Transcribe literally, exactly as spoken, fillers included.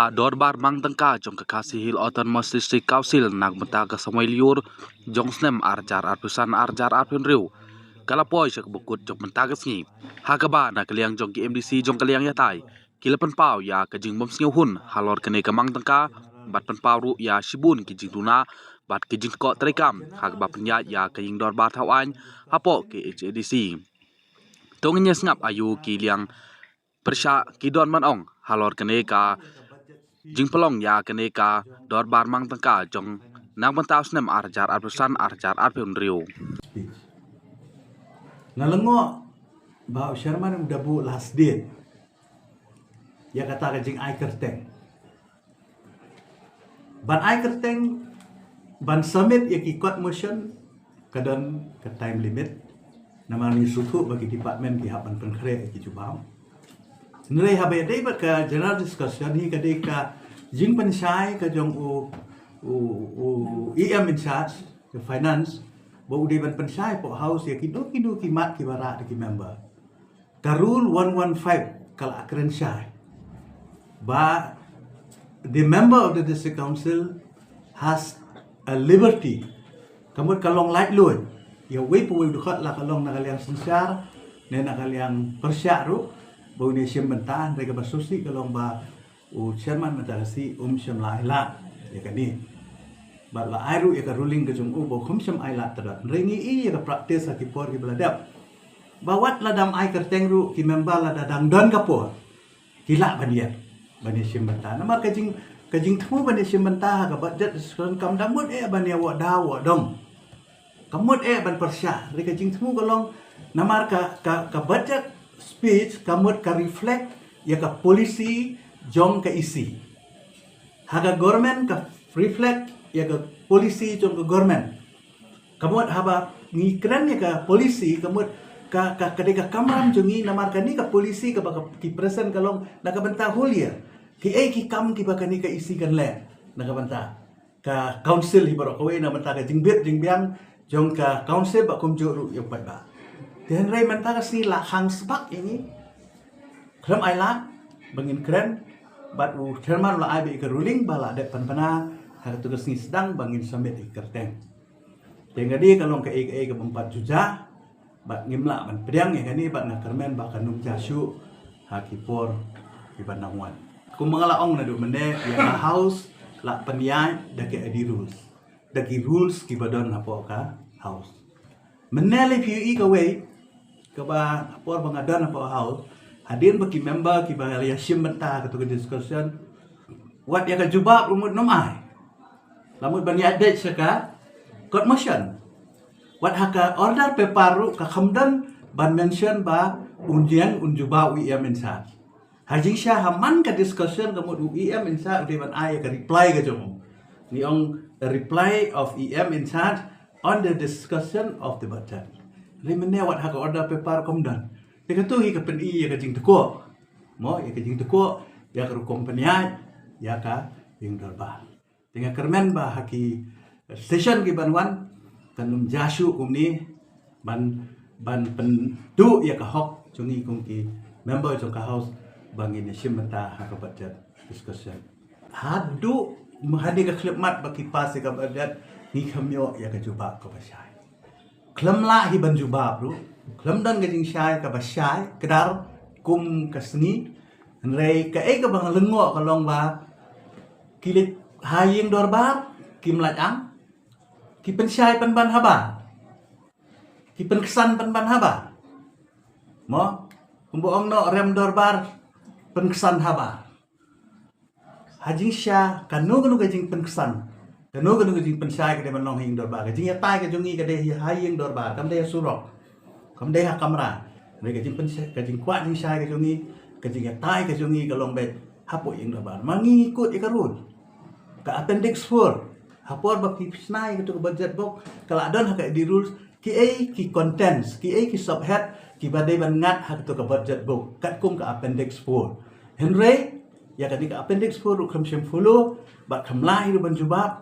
Dorbar mang tyngka jong ka Khasi Hills Autonomous District Council na ka bynta ka samoi lyiur jong snem ar hajar arphew san ar hajar arphew hynriew ka la poi sha kaba kut jong mynta ka sngi, ha kaba na ka liang jong ki M D C jong ka liang ïatai ki la pynpaw ïa ka jingbym sngewhun halor kane ka mang tyngka bad pynpaw ruh ïa shibun ki jingduna bad ki jingtkoh treikam ha kaba pynïaid ïa ka ïing dorbar thaw aiñ hapoh K H A D C. To ngin ïa sngap aïu ki liang pyrshah ki don ban ong halor kane ka jingpynlong ïa kane ka dorbar mang tyngka jong na ka bynta u snem ar hajar arphew san ar hajar arphew hynriew. Nga lyngngoh ba u chairman u da buh last date ïa kata ka jingai kyrteng. Ban ai kyrteng, ban submit ïa ki court motion, ka don ka time limit. Namar ngi sngewthuh ba ki department ki hap ban pynkhreh ïa ki jubab. Hynrei haba ïadei bad ka general discussion hi ka dei ka jingpynshai ka jong u, u, u E M in charge ka finance, ba u dei ban pynshai hapoh House ïa kino kino ki mat kiba rah da ki member. Ka rule one one five ka la kren shai ba the member of the district council has a liberty, ka mut ka long laitluid ïa uwei pa uwei u dkhot, la ka long na ka liang synshar ne na ka liang pyrshah ruh, ba un ïashim bynta. Hynrei kaba sngewsih ka long ba u chairman mynta ka sngi um shym la ailad ïa kane. Bad la ai ruh ïa ka ruling ka jong u ba um shym ailad tang. Hynrei ngi i ïa ka practice ha ki por kiba la dep, ba wat lada ym ai kyrteng ruh ki member, lada dang don ka por ki lah ban ïa, ban ïashim bynta. Namar ka jing, ka jingthmu ban ïashim bynta ha ka budget discussion kam da mut eh ban ïa wad da wad dong. Ka mut eh ban pyrshah. Hynrei ka jingthmu ka long namar ka, ka, ka budget speech ka mut ka reflect ïa ka policy jong ka E C. Ha ka government ka reflect ïa ka policy jong ka government. Ka mut haba ngi kren ïa ka policy, ka mut ka, ka, ka dei ka kamram jong ngi namar kane ka policy kaba ka, ki present ka long na ka bynta Holyiar. Kiei ki kam kiba kane ka E C kan leh na ka bynta ka council hi baroh kawei na ka bynta ka jingbit jingbiang jong ka council bad kumjuh ruh ïa u paidbah. Te hynrei mynta ka sngi la khang sbak ïa ngi. Khlem ailad ba ngin kren, bad u chairman u la ai beit ïa ka ruling ba la dep pynbna ha katu ka sngi sdang ba ngin submit ïa ka kyrteng. Te nga dei ka long kaei kaei ka bym pat ju jia, bad ngim lah ban pdiang ïa kane, bad nga kyrmen ba kan ym jia shuh ha ki por kiban nang wan. Kumba nga la ong naduh mynne, ïa ka House la pynïaid da ki I D rules, da ki rules kiba don hapoh ka House. Mynne lei phi ïohi kawei, kaba ha por ba nga don hapoh House, hadien ba ki member kiba la ïashim bynta ha katu ka discussion, wat ïa ka jubab ruh mut ym ai. La mut ban ïaid beit sha ka court motion. Wat ha ka order paper ruh ka khlem don ban mention ba un ïeng un jubab u E M in charge. Ha jingshisha ha man ka discussion ka mut u E M in charge u dei ban ai ïa ka reply ka jong u. Ngi ong the reply of E M in charge on the discussion of the budget. Hynrei mynne wat ha ka order paper kam don. Te katu hi ka pyni ïa ka jingtkuh. Mo, ïa ka jingtkuh ïa ka rukom pynïaid ïa ka ïing dorbar. Te nga kyrmen ba ha ki session kiban wan kan ym jia shuh kumne, ban, ban pynduh ïa ka hok jong ngi kum ki member jong ka House ba ngin ïashim bynta ha ka budget discussion. Haduh mynta ka khyllipmat ba ki pass ïa ka budget, ngi khlem ïoh ïa ka jubab kaba shai. Khlem lah hi ban jubab ruh, khlem don ka jingshai kaba shai kdar kum ka sngi. Hynrei kaei kaba nga lyngngoh ka long ba ki leit ha ïing dorbar kim lait am, ki pynshai pynban haba, ki pynksan pynban haba. Mo, kumba ong noh, rem dorbar pynksan haba. Ha jingshisha kano kano ka jingpynksan, kano kano ka jingpynshai ka dei ban long ha ïing dorbar. Ka jingïatai ka jong ngi ka dei ha ïing dorbar, kam dei ha surok, kam dei ha kamra. Hynrei ka jingpynshai, ka jingkwah jingshai ka jong ngi, ka jingïatai ka jong ngi ka long beit hapoh ïing dorbar. Ma ngi kut ïa ka rule, ka appendix four, ha por ba phi shna ïa katu ka budget book, ka la don ha ka I D rules kiei ki contents, kiei ki subhead kiba dei ban ngat ha katu ka budget book katkum ka appendix four. Hynrei ïa kane ka appendix four ruh khlem shym follow, bad khlem lah hi ruh ban jubab.